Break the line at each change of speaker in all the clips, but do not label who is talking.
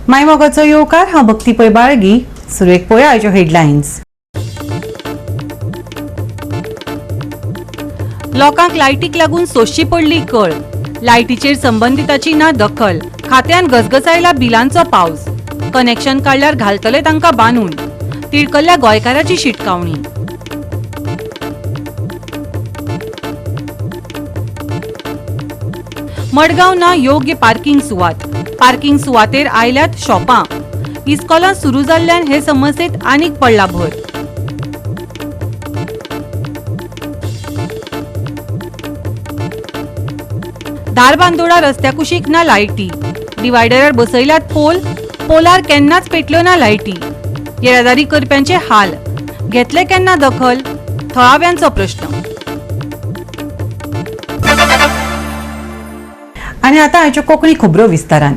मायमोगाचो येवकार. हांव भक्ती पै बाळगी. सुरवेक पळोवया आयच्यो हेडलायन्स. लोकांक लायटीक लागून सोंसची पडली कळ. लायटीचेर संबंदिताची ना दखल. खात्यान गजगजायला बिलांचो पावस. कनेक्शन काडल्यार घालतले तांकां बांदून. तिडकल्ल्या गोंयकाराची शिटकावणी. मडगांव ना योग्य पार्किंग सुवात. पार्किंग सुवातेर आयल्यात शॉपां. इस्कोलां सुरू जाल्ल्यान हे समस्येत आनीक पडला भर. धारबांदोडा रस्त्या कुशीक ना लायटी. डिवायडरार बसयल्यात पोल. पोलार केन्नाच पेटल्यो ना लायटी. येरादारी करप्यांचे हाल. घेतले केन्ना दखल, थळाव्यांचो प्रश्न. आनी आतां आयच्यो कोंकणी खबरो विस्तारान.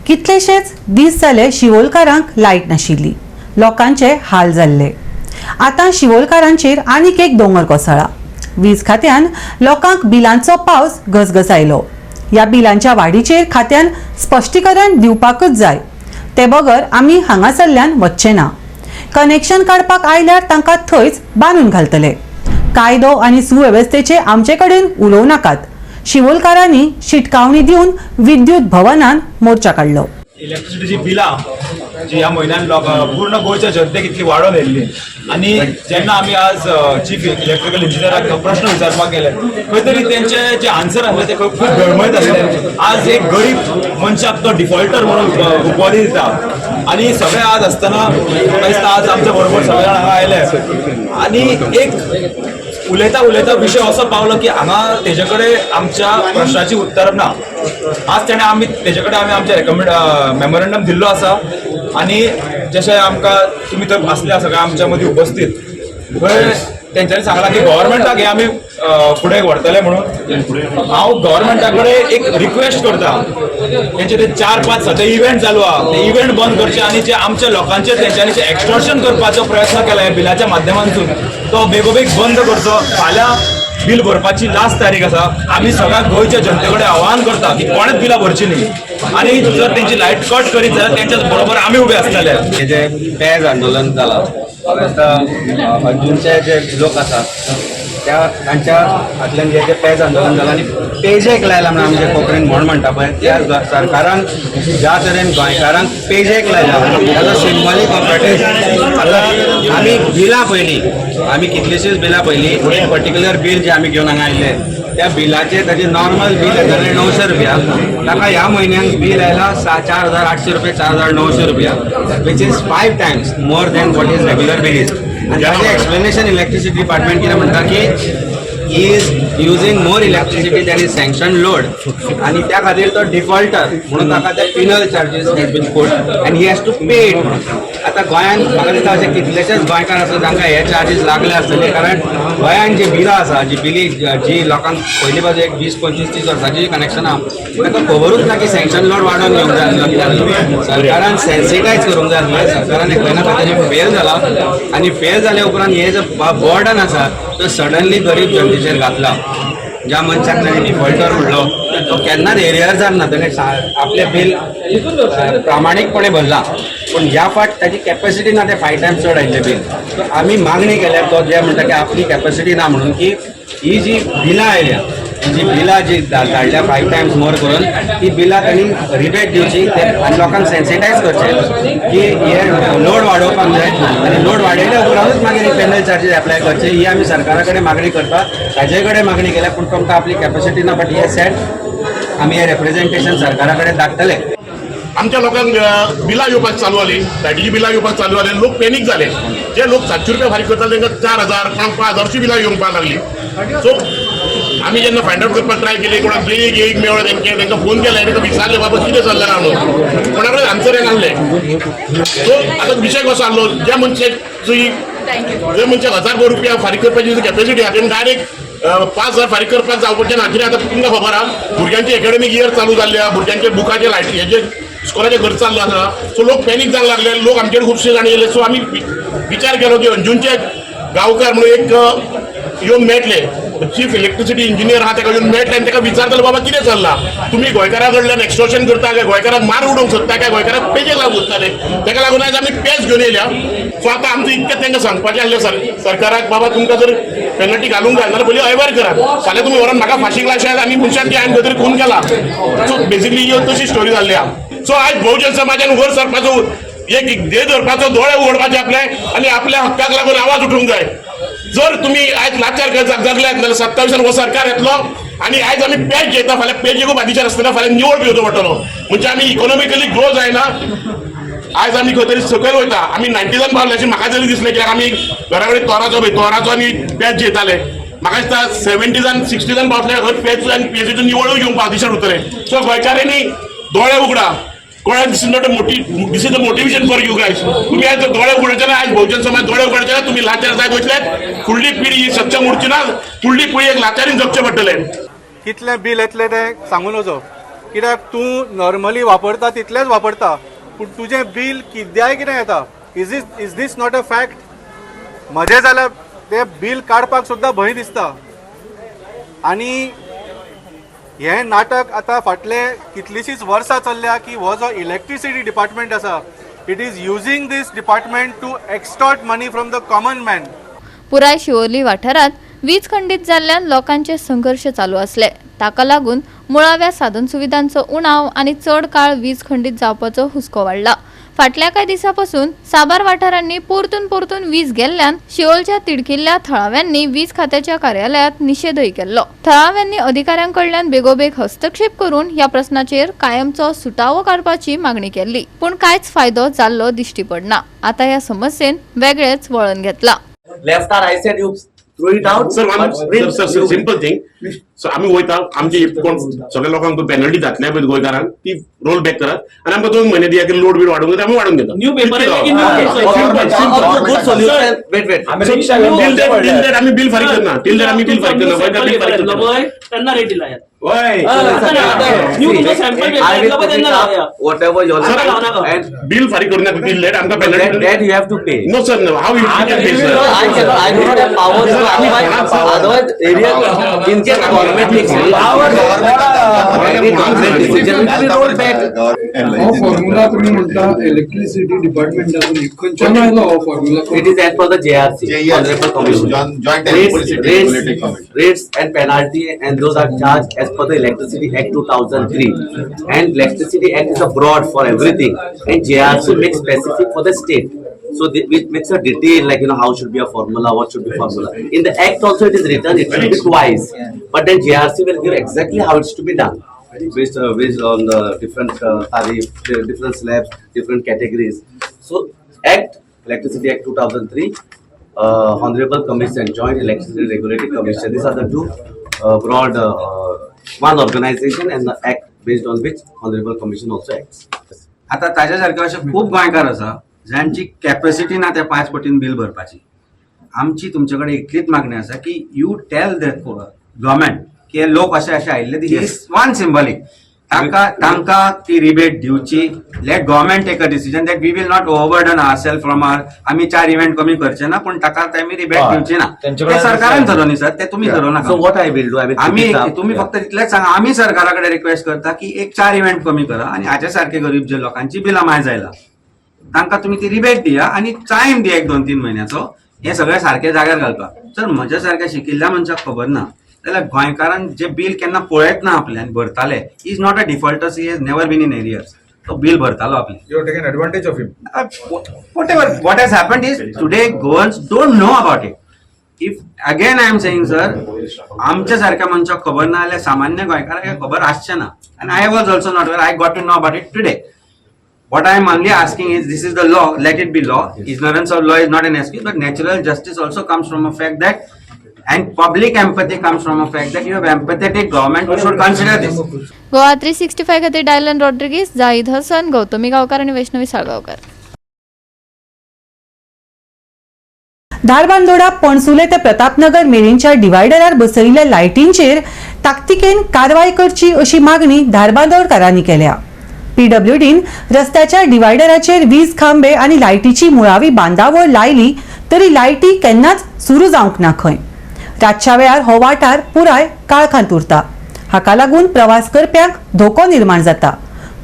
कितलेशेच दीस जाले शिवोलकारांक लायट नाशिल्ली. लोकांचे हाल जाल्ले. आतां शिवोलकारांचेर आनीक एक दोंगर कोसळ्ळा. वीज खात्यान लोकांक बिलांचो पावस घसघसायलो. ह्या बिलांच्या वाडीचेर खात्यान स्पश्टीकरण दिवपाकच जाय. ते बगर आमी हांगासरल्यान वचचे ना. कनेक्शन काडपाक आयल्यार तांकां थंयच बांदून घालतले. कायदो आनी सुवेवस्थेचे आमचे कडेन उलोवं नाकात, शिवोलकारांनी शिटकावणी दिवन विद्युत भवनान मोर्चा काडलो.
इलेक्ट्रिसिटीची बिलां जी ह्या म्हयन्यान लोक पूर्ण गोंयच्या जनतेक इतली वाडोवन येयल्ली आनी जेन्ना आमी आज चीफ इलेक्ट्रिकल इंजिनियराक प्रश्न विचारपाक गेले, खंय तरी तेंचे जे आन्सर आसले ते खूब गळमळीत आसले. आज एक गरीब मनशाक तो डिफॉल्टर म्हणून उपाधी दिता आनी सगळे आज आसतना म्हाका दिसता आज आमच्या बरोबर सगळे जाण हांगा आयले आनी एक उलयता उलयता विशय असो पावलो की हांगा तेजे कडेन आमच्या प्रश्नाची उत्तर ना. आज तेणें आमी तेजे कडेन आमी आमचे रेकमेंड मेमोरंडम दिल्लो आसा आनी जशें आमकां तुमी थंय आसले सगळे आमच्या मदीं उपस्थीत, थंय तेंच्यांनी सांगलां की गव्हर्मेंटाक हे आमी फुडें व्हरतले म्हणून. हांव गव्हर्मेंटा कडेन एक रिक्वेस्ट करता, तेंचे ते 4-5 सद्या इव्हेंट चालू आहा, ते इव्हेंट बंद करचे आनी जे आमच्या लोकांचेर तेंच्यांनी जे एक्स्टॉर्शन करपाचो प्रयत्न केला ह्या बिलाच्या माध्यमांतून, तो बेगोबेग बंद करचो. फाल्यां बील भरपाची लास्ट तारीख आसा. आमी सगळ्या गोंयच्या जनते कडेन आवाहन करता की कोणेच बिलां भरची न्ही आनी जर तेंची लायट कट करीत जाल्यार तेंच्या बरोबर आमी उबे आसतले.
हे जे पेज आंदोलन जाला, म्हाका दिसता अंजूचे जे लोक आसात त्या तांच्या हातल्यान जे जे पेज आंदोलन जालां आनी पेजेक लायला म्हणून आमचे कोंकणीन म्हण म्हणटा पळय, त्या सरकारान ज्या तरेन गोंयकारांक पेजेक लायला ताजो सिंबॉलीक प्रोटेस्ट. आतां आमी बिलां पळयली, आमी कितलीशींच बिलां पळयली. एक पर्टिक्युलर बील जे आमी घेवन हांगा आयिल्ले, त्या बिलाचे ताजे नॉर्मल बील येतालें 900 रुपया, ताका ह्या म्हयन्याक बील आयला 4800 रुपया, 4900 रुपया, which is five times more than what is regular bill is. आनी ताजें एक्सप्लेनेशन इलेक्ट्रिसिटी डिपार्टमेंट कितें म्हणटा की he is using more electricity than is sanction load आनी त्या खातीर तो डिफॉल्टर म्हणून ताका ते penal charges has been put and he has to pay it म्हणून. आतां गोंयांत म्हाका दिसता अशे कितलेशेच गोंयकार आसा जांकां हे चार्जीस लागले आसतले, कारण गोंयांत जी बिलां आसा, जी बिली जी लोकांक पयलीं पासून एक 20, 25, 30 वर्सांची कनेक्शन आहा, ताका खबरूच ना की सँक्शन लोड वाडोवन घेवंक जाय आसलो, कितें आसलो. सरकारान सेन्सिटायज करूंक जाय आसलें. सरकारान खंय ना खंय तरी फेल जाला आनी फेल जाल्या उपरांत हे जे बर्डन आसा तो सडनली गरीब जनतेचेर घातला. ज्या मनशाक ताणें डिफॉल्टर म्हणलो तो केन्नाच एरियर्सान ना, ताणें आपलें बील प्रामाणीकपणे भरलां, पूण ह्या फाट ताची कॅपॅसिटी ना, ते फायव टायम्स चड आयिल्लें बील. सो आमी मागणी केल्या, तो जे म्हणटा की आपली कॅपॅसिटी ना म्हणून, की ही जी बिलां आयल्या, ही जी बिलां जी धाडल्या फायव टायम्स मोर करून, ती बिलां तांणी रिबेट दिवची ते आनी लोकांक सेन्सिटायज करचें की हे लोड वाडोवपाक जाय आनी लोड वाडयल्या उपरांतूच मागीर पेनल चार्जीस एप्लाय करचे. ही आमी सरकारा कडेन मागणी करता. ताजे कडेन मागणी केल्या, पूण तो म्हणटा आपली कॅपॅसिटी ना. बट हे सेट आमी हे रेप्रेझेंटेशन सरकारा कडेन धाडटले.
आमच्या लोकांक बिलां येवपाक चालू जाली, लायटीची बिलां येवपाक चालू जाली. लोक पॅनीक जाले. जे लोक 700 रुपया फारीक करताले तांकां 4000, कोणाक 5000 अशी बिलां येवपाक लागली. सो आमी जेन्ना फायंड आवट करपाक ट्राय केली, कोणाक ब्रेक एक मेळ्ळो, तेंके तांकां फोन केले, तांकां विचारलें, बाबा कितें चल्लें म्हणून, कोणा कडेन आन्सर येनासलें. सो आतां विशय कसो आहलो, ज्या मनशाक जे मनशाक 1000 रुपया फारीक करपाची कॅपॅसिटी आहा, तेणें डायरेक्ट 5000 फारीक करपाक जावपाचें ना. कित्याक आतां तुमकां खबर आहा, भुरग्यांचे एकेडमीक इयर चालू जाल्ले आहा, भुरग्यांचे बुकाचे, लायटी हेजे, स्कुलाचे खर्च चाललो आसा. सो लोक पॅनीक जावंक लागले. लोक आमचे कडेन खुबशे जाण येयले. सो आमी विचार केलो की अंजूनचे गांवकार म्हणून एक येवन मेळटले. चीफ इलेक्ट्रिसिटी इंजिनियर आहा, ताका येवन मेळटले आनी ताका विचारतले, बाबा कितें चल्लां? तुमी गोंयकारां कडल्यान एक्सटॉर्शन करता काय गोंयकारांक मार उडोवंक सोदता काय गोंयकारांक पेजेक लावंक सोदताले? ताका लागून आयज आमी पेज घेवन येयल्या. सो आतां आमचें इतकें तांकां सांगपाचें आसलें सरकाराक, बाबा, तुमकां जर पेनल्टी घालूंक जाय जाल्यार पयलीं अवेर करात. फाल्यां तुमी व्हरोन म्हाका फाशीक लायशात आनी मनशान की हांवें खंय तरी खून केला. सो बेसिकली ही तशी स्टोरी जाल्ली आहा. सो आयज बहुजन समाजान वयर सरपाचो एक ध्येय धरपाचो, दोळे उगडपाचे आपले आनी आपल्या हक्काक लागून आवाज उठोवंक जाय. जर तुम्ही आयज लाचार जगल्यात जाल्यार 27 हो सरकार येतलो आनी आयज आमी पेज घेता, फाल्यां पेजेकूय बादीचेर आसतना फाल्यां निवळ पिवचो पडटलो. म्हणजे आमी इकॉनॉमिकली ग्रो जायना. आयज आमी खंय तरी सकयल वयता. आमी 90जान पावले अशें म्हाका तरी दिसलें, कित्याक आमी घरा कडेन तोराचो तोराचो आनी पेज जेयताले. म्हाका दिसता 70जान 60जान पावतले, खंय पेज आनी पेजेचो निवळूय घेवंक पावतीशेर उरतले. सो गोंयकारांनी दोळे उगडा. गोंयांत this is not a this is a motivation for you guys. तुम्ही आज दोळे उगडचे ना, आज बहुजन समाज दोळे उगडचे ना, तुम्ही लाचार जायत वयतले. फुडली पिढी ही सक्षम उरची ना. फुडली पिढी एक लाचारीन जगचें पडटलें.
कितलें बील येतलें तें सांगू नजो, कित्याक तूं नॉर्मली वापरता तितलेंच वापरता, पूण तुजें बील किद्याय कितें येता. Is this not a fact? म्हजें जाल्यार तें बील काडपाक सुद्दां भंय दिसता. आनी हें नाटक आतां फाटले कितलींशींच वर्सां चल्ल्या की हो जो इलेक्ट्रिसिटी डिपार्टमेंट आसा, it is using this department to extort money from the common man.
पुराय शिवोली वाठारांत वीज खंडीत जाल्ल्यान लोकांचे संघर्श चालू आसले. ताका लागून मुळाव्या साधन सुविधांचो उणाव आनी चड काळ वीज खंडीत जावपाचो हुस्को वाडला. फाटल्या कांय दिसां पासून साबार वाठारांनी परतून परतून वीज गेल्ल्यान शिवोलच्या तिडकिल्ल्या थळाव्यांनी वीज खात्याच्या कार्यालयात निशेधय केल्लो. थळाव्यांनी अधिकाऱ्यां कडल्यान बेगोबेग हस्तक्षेप करून ह्या प्रस्नाचेर कायमचो सुटावो काडपाची मागणी केल्ली, पूण कांयच फायदो जाल्लो दिश्टी पडना. आतां ह्या समस्येन वेगळेच वळण घेतलां.
Left or right side, you throw it out.
Sir, one
but
sir, sir, sir, simple thing. So आमी वयता, आमचे कोण सगळ्या लोकांक पेनल्टी जातले पळय गोंयकारांक, ती रोल बॅक करात आनी आमकां 2 म्हयने दिया की लोड बीड वाडोवंक जाय, आमी वाडोवन घेता.
New paper आहे की new paper?
Simple, simple.
Good solution. Wait, wait.
Till that आमी बिल फारीक करना. टील that आमी बिल फारीक करना. गोंयकार बिल फारीक करना.
पळय, तेन्ना रेट दिला.
वय.
न्यू तुमचो सॅम्पल
I
paper
will
येतलो पळय,
put it
तेन्ना लावया.
up, whatever your
Sir,
and
bill फारीक करूं नाका टील that आमकां
that,
penalty.
That you have to pay.
No sir, no, how you can pay, sir?
I cannot, I do not have power.
Sir, आम्ही
Otherwise,
कोणाक-
otherwise area, in case government takes any government decision, it will be rolled back.
हो formula तुम्ही म्हणता electricity डिपार्टमेंटातून खंयच्यान आयलो हो formula?
It is as per the JRC, Honorable Commission.
Joint
Rates,
Electricity
rates,
Regulatory Commission.
Rates and penalty and those are charged as per the Electricity Act 2003. And Electricity Act is a broad for everything. And JRC makes specific for the state. So it makes a detail like, how should be a formula, what should be formula. In the act also it is written, it should be twice. But then JRC will give exactly how it's to be done. Based on the different tariff, the different slabs, different categories. So Act, Electricity Act 2003, Honorable Commission, Joint Electricity Regulatory Commission. These are the two broad, one organization and the act based on which Honorable Commission also acts.
आता ताज्या सारखे अशे खूब गोंयकार आसा जांची capacity ना त्या 5 पटीन बील भरपाची. आमची तुमचे कडेन इतलीच मागणी आसा की you tell the government की हे लोक अशे अशे आयिल्ले, is one symbolic, तांकां तांकां ती रिबेट दिवची. Let government take a decision that we will not overburden our self from our, आमी चार इव्हेंट कमी करचे ना, पूण ताका आमी रिबेट दिवची ना. ते सरकारान थरोवनी न्ही सर, ते तुम्ही थरोवं नाका.
So what I will do, I will
आम्ही
pick it up.
तुम्ही फक्त तितलेच सांगा, आम्ही सरकारा कडेन रिक्वेस्ट करता की एक चार इव्हेंट कमी करा आणि हाच्या सारखे गरीब जे लोकांची बिलां माय जायला, तांकां तुमी ती रिबेट दिया आणि टायम दिया एक 2-3 म्हयन्याचो, हे सगळें सारकें जाग्यार घालपाक. जर म्हज्या सारक्या शिकिल्ल्या मनशाक खबर ना जाल्यार गोंयकारान जे बील केन्ना पळयत ना आपले आनी भरताले, is not a defaulter, he has never been in arrears, तो बील भरतालो आपले.
You taken advantage of him.
Whatever, what has happened is today Goans don't know about it. If again I am saying, sir, आमच्या सारख्या मनशाक खबर ना जाल्यार सामान्य गोंयकाराक हें खबर आसचें ना. And I was also not aware. I got to know about it today. What I am only asking is, this is the law, let it be law. Ignorance of law is not an excuse, but natural justice also comes from a fact that, and public empathy comes from a fact that you have empathetic government who should consider this.
Goa 365 खातीर Dylan Rodrigues, जाहीद Hasan, Gautami गांवकार आनी वैष्णवी साळगांवकार.
धारबांदोडा पणसुले ते प्रतापनगर मेरेनच्या डिवायडरार बसयिल्ल्या लायटींचेर ताकतिकेन कारवाय करची अशी मागणी धारबांदोडकारांनी केल्या. पीडब्ल्यूडीन रस्त्याच्या डिवायडराचेर वीज खांबे आनी लायटीची मुळावी बांदावळ लायली तरी लायटी केन्नाच सुरू जावंक ना खंय. रातच्या वेळार हो वाठार पुराय काळखांत उरता. हाका लागून प्रवास करप्यांक धोको निर्माण जाता.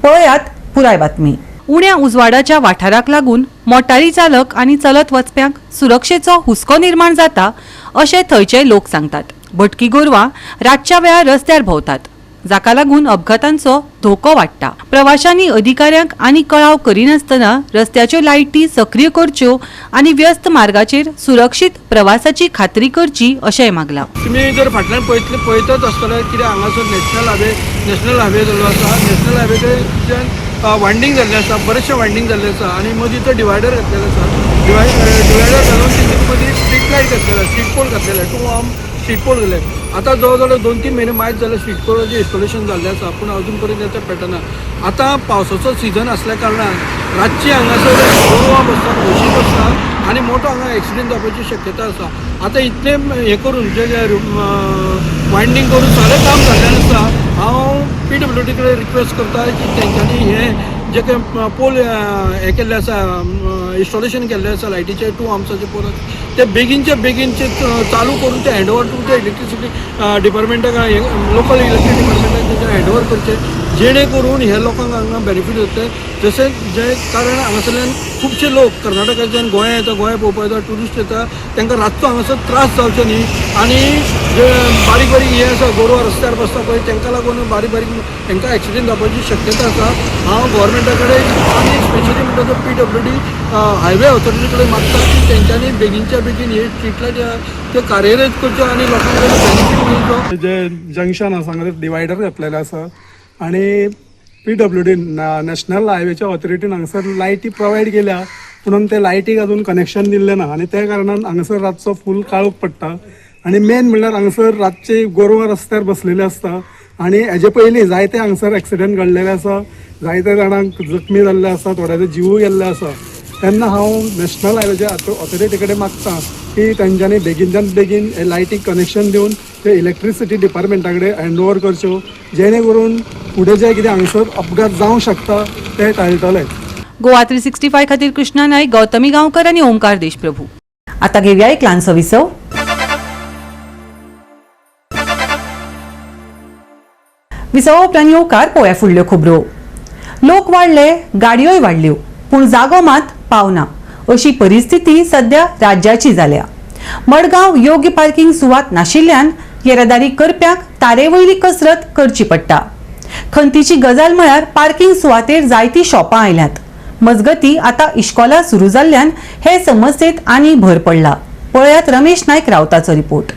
पळयात पुराय बातमी. उण्या उजवाडाच्या वाठाराक लागून मोटारी चालक आनी चलत वचप्यांक सुरक्षेचो हुस्को निर्माण जाता अशें थंयचे लोक सांगतात. भटकी गोरवां रातच्या वेळार रस्त्यार भोंवतात, जाका लागून अपघातांचो धोको वाडटा. प्रवाशांनी अधिकाऱ्यांक आनी कळाव करिनासतना रस्त्याच्यो लायटी सक्रीय करच्यो आनी व्यस्त मार्गाचेर सुरक्षीत प्रवासाची खात्री करची अशेंय मागलां.
तुमी जर फाटल्यान पळयतले पळयतच आसतले कित्याक हांगासर नॅशनल हायवे जाल्लो आसा. नॅशनल हायवेच्यान वायंडींग जाल्लें आसा, बरेचशें वायंडींग जाल्लें आसा आनी मदीं तो डिवायडर घातलेलो आसा. डिवायडर घालून तितून मदीं स्ट्रीट लायट घातलेलो, स्ट्रीट पोल घातलेले, 2 आर्म स्ट्रीट पोल घातले. आतां जवळ जवळ 2-3 म्हयने मायज जाले स्ट्रीट पोलाचें इन्स्टॉलेशन जाल्लें आसा, पूण अजून पर्यंत तें पेटना. आतां पावसाचो सिजन आसल्या कारणान रातची हांगासर गोरवां बसतात, म्हशी बसतात आनी मोठो हांगा एक्सिडंट जावपाची शक्यता आसा. आतां इतलें हें करून जे वायंडींग करून सगळें काम जाल्लें आसा. हांव PWD कडेन रिक्वेस्ट करता की तेंच्यांनी हें जे कांय पोल हें केल्लें आसा, इन्स्टॉलेशन केल्लें आसा लायटीचे 2 आर्म्साचे पोल आसा, ते बेगीनचे बेगीन चालू करून ते हँड ओवर टू ते इलेक्ट्रिसिटी डिपार्टमेंटाक, लोकल इलेक्ट्रिक डिपार्टमेंटाक तेंच्या हँड ओवर करचें, जेणे करून हे लोकांक हांगा बेनिफीट जातलें. जशें जे कारण हांगासरल्यान खुबशे लोक कर्नाटकाच्यान गोंया येता, गोंया पळोवपाक येता, ट्युरिस्ट येता, तांकां रातचो हांगासर त्रास जावचे न्ही. आनी जे बारीक बारीक हे आसा गोरवां रस्त्यार बसता पळय, तांकां लागून बारीक बारीक तांकां एक्सिडंट जावपाची शक्यता आसा. हांव गोवोरमेंटा कडेन आनी स्पेशली म्हणटा तो PWD highway ऑथॉरिटी कडेन मागता की तेंच्यांनी बेगीनच्या बेगीन हे स्ट्रीट लायट ते कार्यरत करच्यो आनी लोकांक बेनिफीट मेळचो.
जे जंक्शन आसा हांगा डिवायडर घातलेलें आसा आनी PWD national हायवेच्या ऑथॉरिटीन हांगासर लायटी प्रोवायड केल्या, पुणून ते लायटीक अजून कनेक्शन दिल्लें ना आनी त्या कारणान हांगासर रातचो फूल काळोख पडटा. आनी मेन म्हणल्यार हांगासर रातचे गोरवां रस्त्यार बसलेले आसता आनी हेजे पयलीं जायते हांगासर एक्सिडंट घडलेले आसा, जायते जाणांक जखमी जाल्ले आसा, थोड्यांचे जिवूय गेल्ले आसा. तेन्ना हांव नॅशनल हायवेच्या ऑथॉरिटी कडेन मागता की तेंच्यांनी बेगीनच्यान बेगीन लायटीक कनेक्शन दिवन ते इलेक्ट्रिसिटी डिपार्टमेंटा कडेन हँड ओवर करच्यो, जेणे करून फुडें जे कितें हांगासर अपघात जावंक शकता ते टाळटले.
गोवा 365 खातीर कृष्णा नाईक, गौतमी गांवकर आनी ओमकार देशप्रभू. आता घेऊया एक ल्हानसो विसव. विसवा उपरांत येवकार पळोवया फुडल्यो खबरो. लोक वाडले, गाडयोय वाडल्यो, पूण जागो मात पावना अशी परिस्थिती सध्या राज्याची जाल्या. मडगांव योग्य पार्किंग सुवात नाशिल्ल्यान येरादारी करप्यांक तारेवयली कसरत करची पडटा. खंतीची गजाल म्हळ्यार पार्किंग सुवातेर जायतीं शॉपां आयल्यांत. मजगती आता इश्कोला सुरू जाल्ल्यान हे समस्येत आनी भर पडला. पळयात रमेश नायक रावताचो रिपोर्ट.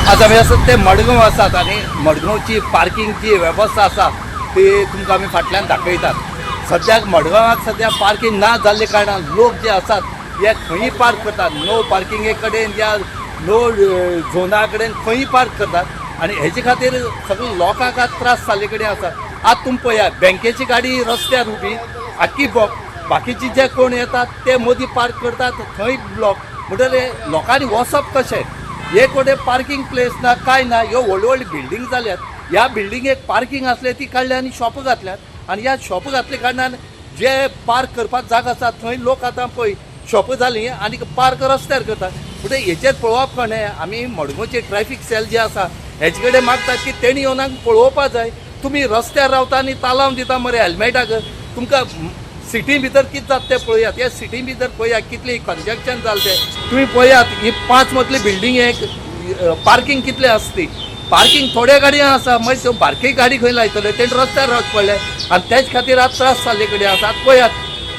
आज आमी आसात ते मडगांव आसात आनी मडगांवची पार्किंगची वेवस्था आसा ती तुमकां आमी फाटल्यान दाखयतात. सद्याक मडगांवाक सद्या पार्किंग ना जाल्ले कारणान लोक जे आसात हे खंयूय पार्क करतात, नो पार्किंगे कडेन या नो झोना कडेन खंयूय पार्क करतात आनी हेजे खातीर सगळे लोकांक आज त्रास जाल्ले कडेन आसा. आज तुमी पळयात बँकेची गाडी रस्त्यार उबी, आख्खी बाकीची जे कोण येतात ते मदीं पार्क करतात, थंय ब्लॉक. म्हणटकीर लोकांनी वचप कशें? एक वटेन पार्किंग प्लेस ना, कांय ना. ह्यो व्हडल्यो व्हडल्यो बिल्डींग जाल्यात, ह्या बिल्डिंगेक पार्किंग आसलें ती काडल्या आनी शॉपां घातल्यात आनी ह्या शॉपां घातल्या कारणान जे पार्क करपाक जागा आसा थंय लोक आतां पळय शॉपां जालीं आनी पार्क रस्त्यार करतात. म्हणटकीर हेचेर पळोवप कोणें? आमी मडगांवचे ट्रॅफीक सेल जे आसा हेचे कडेन मागतात की तेणी येवन पळोवपा जाय. तुमी रस्त्यार रावता आनी तालांव दिता मरे हेल्मेटाक, तुमकां सिटी भितर कितें जाता तें पळयात. ह्या सिटी भितर पळयात कितली कंजक्शन जालें तें तुमी पळयात. ही 5 मजली बिल्डिंगेक पार्किंग कितलें आसा ती पार्किंग थोड्या गाडयां आसा, मागीर त्यो बारकी गाडी खंय लायतले? तें रस्त्यार रावचें पडलें आनी तेच खातीर आज त्रास जाल्ले कडेन आसा. आतां पळयात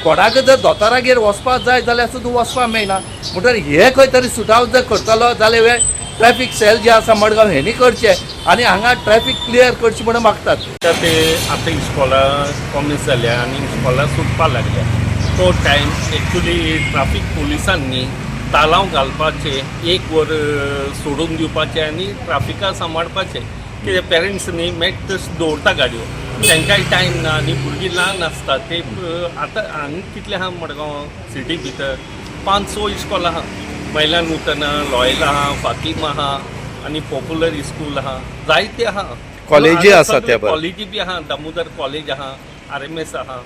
कोणाक जर दोतोरागेर वचपाक जाय जाल्यार सुद्दां वचपाक मेळना. म्हणटकीर हे खंय तरी सुटाव जर करतलो जाल्यार ट्रॅफीक सेल जे आसा मडगांव हेणी करचें आनी हांगा ट्रॅफीक क्लियर करचें म्हणून मागतात.
ते आतां इस्कॉलां कॉमेस जाल्या आनी इस्कॉलां सुटपाक लागल्या तो टायम एक्चुली ट्राफीक पुलिसांनी तालांव घालपाचें, एक वर सोडून दिवपाचें आनी ट्राफिका सांबाळपाचें. कित्याक पेरंट्स न्ही मेट तशें दवरता गाडयो, तांकांय टायम ना आनी भुरगीं ल्हान आसता ते. आतां हांगा कितले आहा मडगांव सिटी भितर 5-6 इस्कॉलां आहा, महिला नूतन आहा, लॉयला आहा, फातिमा आहा आनी पॉप्युलर इस्कूल आहा, जायते आहा.
कॉलेजी आसा त्या बरोबर,
कॉलेजी बी आहा, दामोदर कॉलेज आहा, RMS आहा.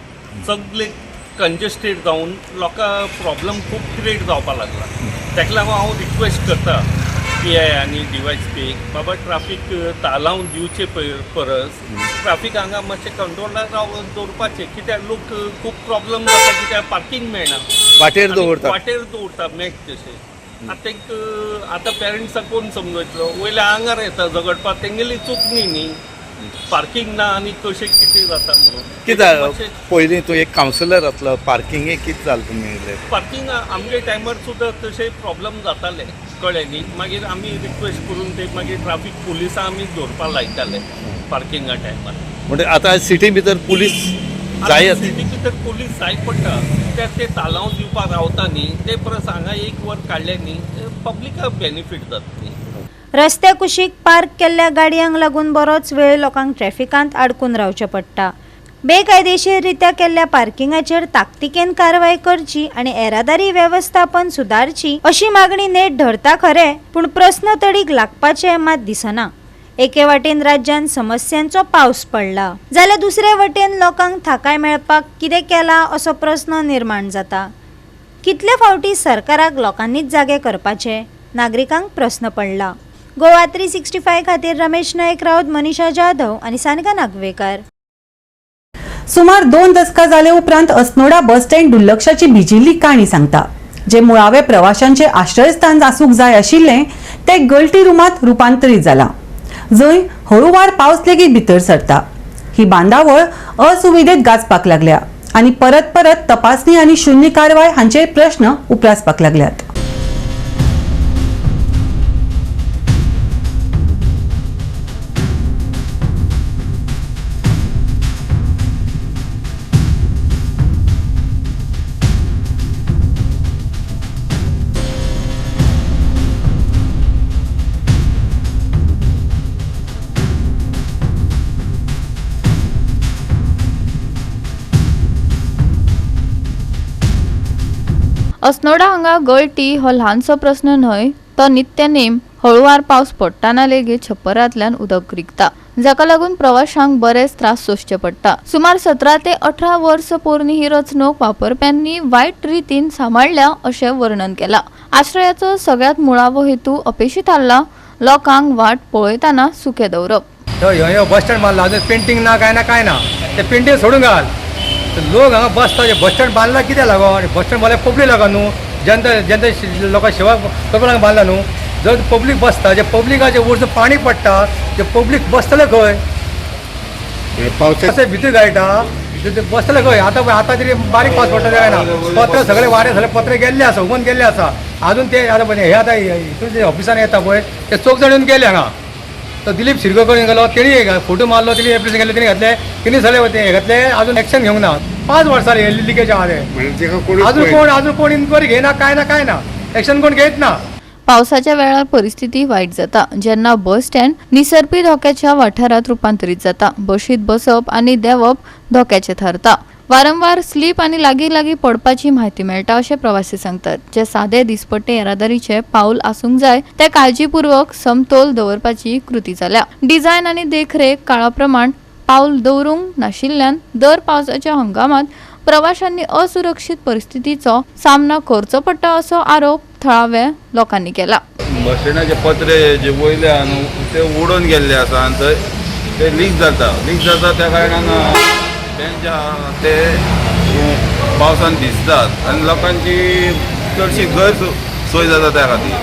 सगळे कंजेस्टेड जावन लोकांक प्रॉब्लम खूब क्रिएट जावपाक लागला. ताका लागून हांव रिक्वेस्ट करता PI आनी DYSP, बाबा ट्राफीक तालांव दिवचे परस ट्राफीक हांगा मातशें कंट्रोलार दवरपाचें, कित्याक लोक खूब प्रॉब्लम जाता, कित्याक पार्किंग मेळना,
वाटेर दवरता,
वाटेर दवरता मेट तशें. आतां आतां पेरंट्साक कोण समजयतलो, वयल्या आंगार येता झगडपाक, तेंगेली चूक न्ही न्ही, पार्किंग ना आनी कशें कितें जाता म्हणून.
कितें पयलीं तूं एक कावन्सिलर आसलो, पार्किंगे कितें जालें तुमी?
पार्किंग आमगे टायमार सुद्दां तशें प्रॉब्लम जाताले, कळ्ळें न्ही. मागीर आमी रिक्वेस्ट करून ते मागीर ट्राफीक पुलिसां आमी दवरपाक लायताले पार्किंगा टायमार.
म्हणजे आतां सिटी भितर पुलीस जाय,
सिटी भितर पुलीस जाय पडटा, कित्याक ते तालांव दिवपाक रावता न्ही, ते परस हांगा एक वर काडलें न्ही पब्लिकाक बेनिफीट जाता न्ही.
रस्त्या कुशीक पार्क केल्ल्या गाडयांक लागून बरोच वेळ लोकांक ट्रॅफिकांत आडकून रावचें पडटा. बेकायदेशीररित्या केल्ल्या पार्किंगाचेर ताकतिकेन कारवाय करची आनी येरादारी वेवस्थापन सुदारची अशी मागणी नेट धरता खरें, पूण प्रस्न तडीक लागपाचे मात दिसना. एके वाटेन राज्यान समस्यांचो पावस पडला जाल्यार दुसरे वटेन लोकांक थाकाय मेळपाक कितें केलां असो प्रस्न निर्माण जाता. कितले फावटी सरकाराक लोकांनीच जागे करपाचे नागरिकांक प्रस्न पडला. गोवा 365 खातीर रमेश नायक राऊत, मनीषा जाधव आनी सानका नागवेकर.
सुमार 2 दसकां जाले उपरांत अस्नोडा बस स्टँड दुर्लक्षाची भिजिल्ली काणी सांगता. जे मुळावे प्रवाशांचे आश्रयस्थान आसूंक जाय आशिल्लें ते गळटी रुमांत रुपांतरीत जालां, जंय हळुवार पावस लेगीत भितर सरता. ही बांदावळ असुविधेत गाजपाक लागल्या आनी परत परत तपासणी आनी शून्य कारवाय हांचेर प्रश्न उप्रासपाक लागल्यात.
अस्नोडा हांगा गळटी हो ल्हानसो प्रस्न न्हय, तो नित्यनेम हळुवार पावस पडटना लेगीत छप्परांतल्यान उदक रिगता, जाका लागून प्रवाशांक बरेच त्रास सोंसचे पडटा. सुमार 17 ते 18 वर्स पोरणी ही रचणूक वापरप्यांनी वायट रितीन सांबाळ्ळ्या अशें वर्णन केलां. आश्रयाचो सगळ्यांत मुळावो हेतू अपेशी थारला, लोकांक वाट पळयतना सुकें दवरप.
बस स्टँड बांदला, अजून पेंटींग ना, काय ना काय ना, ते पेंटींग सोडून घाल. लोक हांगा बसता, बस स्टँड बांदला कित्याक लागून? बस स्टँड बांदल्यार पब्लीक लागून न्हू, जनता जनता लोकां सेवा करपाक लागून बांदला न्हू. जर पब्लीक बसता, जे पब्लिकाचे वरसून पाणी पडटा, जे पब्लीक बसतले खंय? पावसाचे भितर गायटा बसतले खंय? आतां आतां तरी बारीक पावस पडटा काय ना, पत्र सगळे वारे सगळे पत्रे गेल्ले आसा, उगून गेल्ले आसा. अजून ते आतां पळय हे आतां हितून जे ऑफिसान येता पळय ते चौग जाण येवन गेले हांगा. तो दिलीप शिरगोकर गेलो, तेणी फोटो मारलो, तेणी एप्लिकेशन गेले, तेणी घातले, तेणी सगळे ते घातले, अजून एक्शन घेवंक ना. 5 वर्सां लिकेज आहा ते, अजून कोण इन्क्वायरी घेयना, काय ना काय ना, एक्शन कोण घेयत ना.
पावसाच्या वेळार परिस्थिती वायट जाता, जेन्ना बस स्टँड निसरपी धोक्याच्या वाठारांत रुपांतरीत जाता. बशीत बसप आनी देंवप धोक्याचें थारता. वारंवार स्लीप आनी लागीं लागीं पडपाची म्हायती मेळटा अशें प्रवासी सांगतात. जे सादे दिसपट्टे येरादारीचे पावल आसूंक जाय ते काळजीपूर्वक समतोल दवरपाची कृती जाल्या. डिझायन आनी देखरेख काळा प्रमाण पावल दवरूंक नाशिल्ल्यान दर पावसाच्या हंगामात प्रवाशांनी असुरक्षीत परिस्थितीचो सामना करचो पडटा असो आरोप थळाव्या लोकांनी केला.
बस स्टँडाचे पत्रे जे वयले आहा न्हू ते उडून गेल्ले आसा आनी थंय ते लीक जाता, लीक जाता त्या कारणान तेंच्या ते पावसान भिजतात आनी लोकांची चडशी गैरसोय जाता त्या खातीर.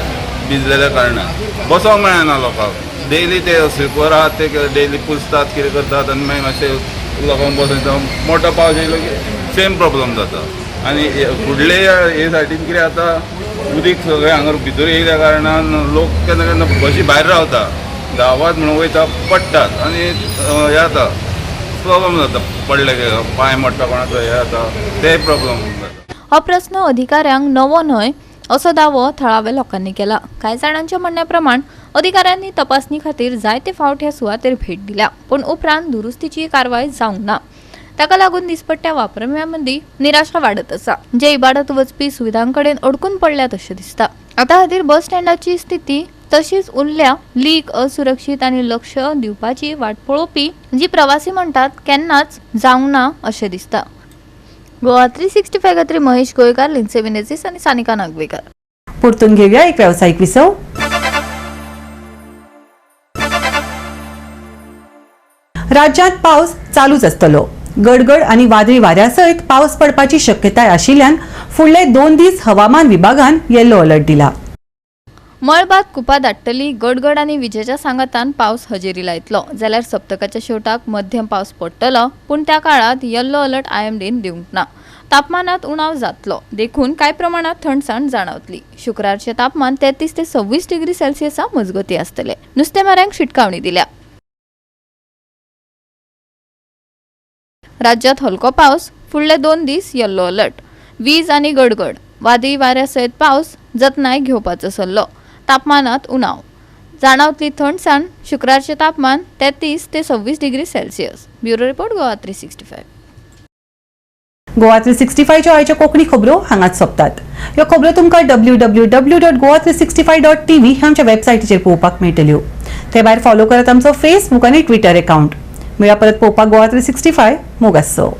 भिजलेल्या कारणान बसोंक मेळना लोकांक. डेली ते स्लिपर आहात ते डेली पुसतात, कितें करतात आनी मागीर मातशें लोकांक बसून मोठो पावस येयलो की सेम प्रॉब्लम जाता. आनी फुडले हे सायडीन कितें जाता, उदीक सगळें हांगा भितर येयल्या कारणान लोक केन्ना केन्ना बशी भायर रावता, धांवत म्हणून वयता, पडटात आनी हें जाता, प्रॉब्लम जाता, पडले पांय मोडटा कोणाचो, हें जाता, ते प्रॉब्लम जाता.
हो प्रस्न अधिकाऱ्यांक नवो न्हय असो दावो थळाव्या लोकांनी केला. कांय जाणांच्या म्हणण्या प्रमाण अधिकाऱ्यांनी तपासणी खातीर जायते फावट ह्या सुवातेर भेट दिल्या, पूण उपरांत दुरुस्तीची कारवाय जावंक ना. ताका लागून दिसपट्ट्या वापरप्यां मदीं निराशा वाडत आसा, जे इबाडत वचपी सुविधां कडेन अडकून पडल्यात अशें दिसता. आतां खातीर बस स्टँडाची स्थिती तशीच उरल्या. लीक, असुरक्षीत आनी लक्ष दिवपाची वाट पळोवपी जी प्रवासी म्हणटात केन्नाच जावंक ना अशें दिसता. गोवा 365 खातीर महेश गोयकार, लिन्से मिनेझीस आनी सानिका नागवेकर.
परतून घेऊया एक व्यावसायिक विसव. राज्यांत पावस चालूच आसतलो. गडगड आनी वादळी वाऱ्या सयत पावस पडपाची शक्यताय आशिल्ल्यान फुडले 2 दीस हवामान विभागान येलो अलर्ट दिला.
मळबात कुपां दाट्टली, गडगड आनी विजेच्या सांगातान पावस हजेरी लायतलो. जाल्यार सप्तकाच्या शेवटाक मध्यम पावस पडटलो, पूण त्या काळात येल्लो अलर्ट आयएमडीन दिवंक ना. तापमानात उणाव जातलो, देखून कांय प्रमाणात थंडसाण जाणवतली. शुक्रारचें तापमान 33 ते 26 डिग्री सेल्सियसा मजगती आसतले. नुस्तेमाऱ्यांक शिटकावणी दिल्या. राज्यात हलको पावस, फुडले 2 दीस येल्लो अलर्ट. वीज आनी गडगड, वादळी वाऱ्या सयत पावस, जतनाय घेवपाचो सल्लो. तापमानात उणाव जाणवतली थंडसाण. शुक्रारचें तापमान 33 ते 26 degree Celsius. Bureau report, Goa 365.
Goa 365च्यो आयच्यो कोंकणी खबरो हांगाच सोंपतात. ह्यो खबरो तुमकां www.goa365.tv ह्या आमच्या वेबसायटीचेर पळोवपाक मेळटल्यो. ते भायर फॉलो करात आमचो फेसबूक आनी ट्विटर अकाउंट. मेळया परत पळोवपाक गोवा 365. मोग आसचो.